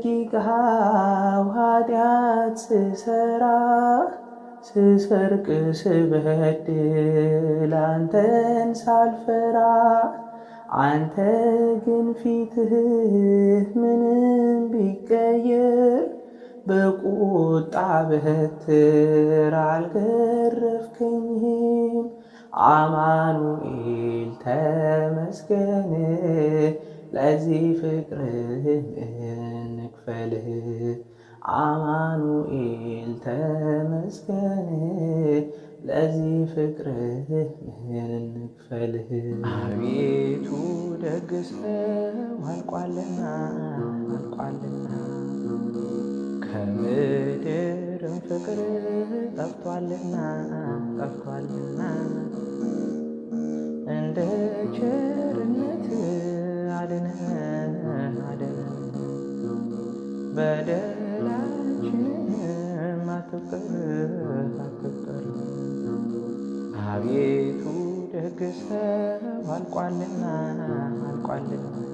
በየደቂቃው ኃጢአት ስሰራ፣ ስሰርቅ ስበድል አንተን ሳልፈራ፣ አንተ ግን ፊትህ ምንም ቢቀየር በቁጣ በትር አልገረፍከኝም። አማኑኤል ተመስገን፣ ለዚህ ፍቅርህ እንክፈልህ። አማኑኤል ተመስገን፣ ለዚህ ፍቅርህ እንክፈልህ። አቤቱ ደግ ሰው አልቋልና አልቋልና፣ ከምድርም ፍቅር ጠፍቷልና ጠፍቷልና፣ እንደ ቸርነት አድነን አድነን፣ በደላችንንም አትቁጠር አትቁጠር። አቤቱ ደግ ሰው አልቋልና አልቋልና።